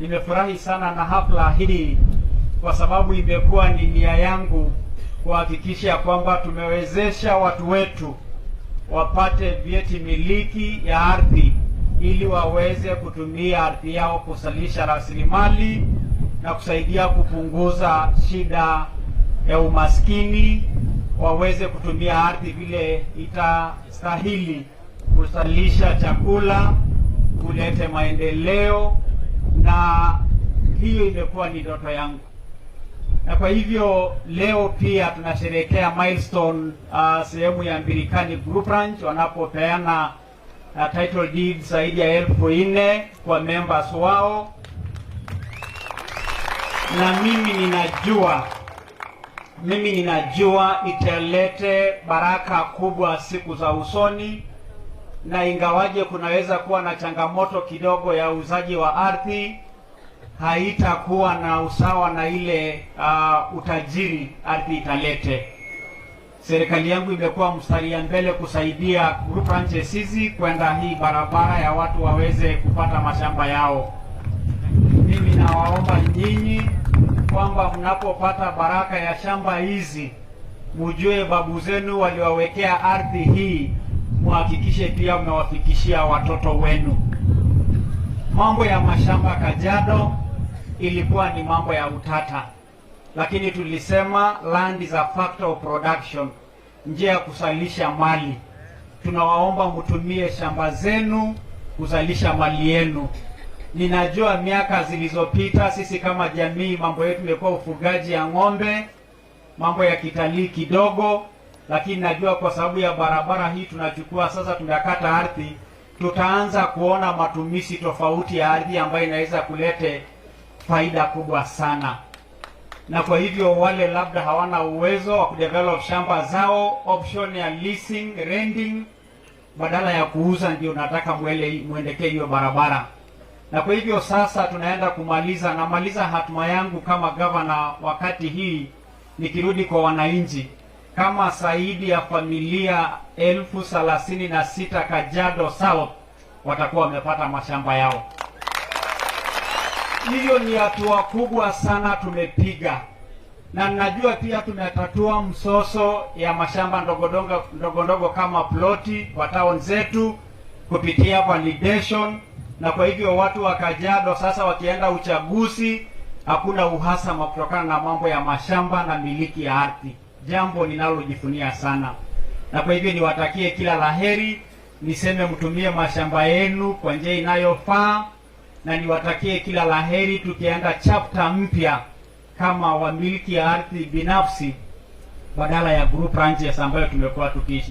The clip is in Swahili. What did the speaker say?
Nimefurahi sana na hafla hii kwa sababu imekuwa ni nia yangu kuhakikisha kwamba tumewezesha watu wetu wapate vyeti miliki ya ardhi ili waweze kutumia ardhi yao kuzalisha rasilimali na kusaidia kupunguza shida ya umaskini, waweze kutumia ardhi vile itastahili kuzalisha chakula, kulete maendeleo, na hiyo imekuwa ni ndoto yangu. Na kwa hivyo leo pia tunasherehekea milestone sehemu ya Mbirikani Group Ranch wanapopeana title deeds zaidi ya 4,000 kwa members wao, na mimi ninajua italete baraka kubwa siku za usoni, na ingawaje kunaweza kuwa na changamoto kidogo ya uuzaji wa ardhi, haitakuwa na usawa na ile utajiri ardhi italete. Serikali yangu imekuwa mstari ya mbele kusaidia group ranches hizi kwenda hii barabara ya watu waweze kupata mashamba yao. Mimi nawaomba nyinyi kwamba mnapopata baraka ya shamba hizi, mujue babu zenu waliwawekea ardhi hii, muhakikishe pia mmewafikishia watoto wenu. Mambo ya mashamba Kajiado ilikuwa ni mambo ya utata, lakini tulisema land is a factor of production, njia ya kuzalisha mali. Tunawaomba mtumie shamba zenu kuzalisha mali yenu. Ninajua miaka zilizopita sisi kama jamii mambo yetu imekuwa ufugaji ya ng'ombe, mambo ya kitalii kidogo, lakini najua kwa sababu ya barabara hii tunachukua sasa, tunakata ardhi, tutaanza kuona matumizi tofauti ya ardhi ambayo inaweza kulete faida kubwa sana. Na kwa hivyo wale labda hawana uwezo wa kudevelop shamba zao, option ya leasing, renting badala ya kuuza, ndio nataka mwendekee hiyo barabara. Na kwa hivyo sasa tunaenda kumaliza, namaliza hatima yangu kama gavana wakati hii nikirudi kwa wananchi, kama zaidi ya familia 36,000 Kajiado South watakuwa wamepata mashamba yao. Hiyo ni hatua kubwa sana tumepiga, na najua pia tumetatua mzozo ya mashamba ndogo ndogo ndogo ndogo kama ploti kwa town zetu kupitia validation, na kwa hivyo watu wa Kajiado sasa wakienda uchaguzi hakuna uhasama kutokana na mambo ya mashamba na miliki ya ardhi, jambo ninalojivunia sana. Na kwa hivyo niwatakie kila laheri, niseme mtumie mashamba yenu kwa njia inayofaa, na niwatakie kila laheri tukienda chapter mpya kama wamiliki ya ardhi binafsi badala ya group ranches ambayo tumekuwa tukiishi.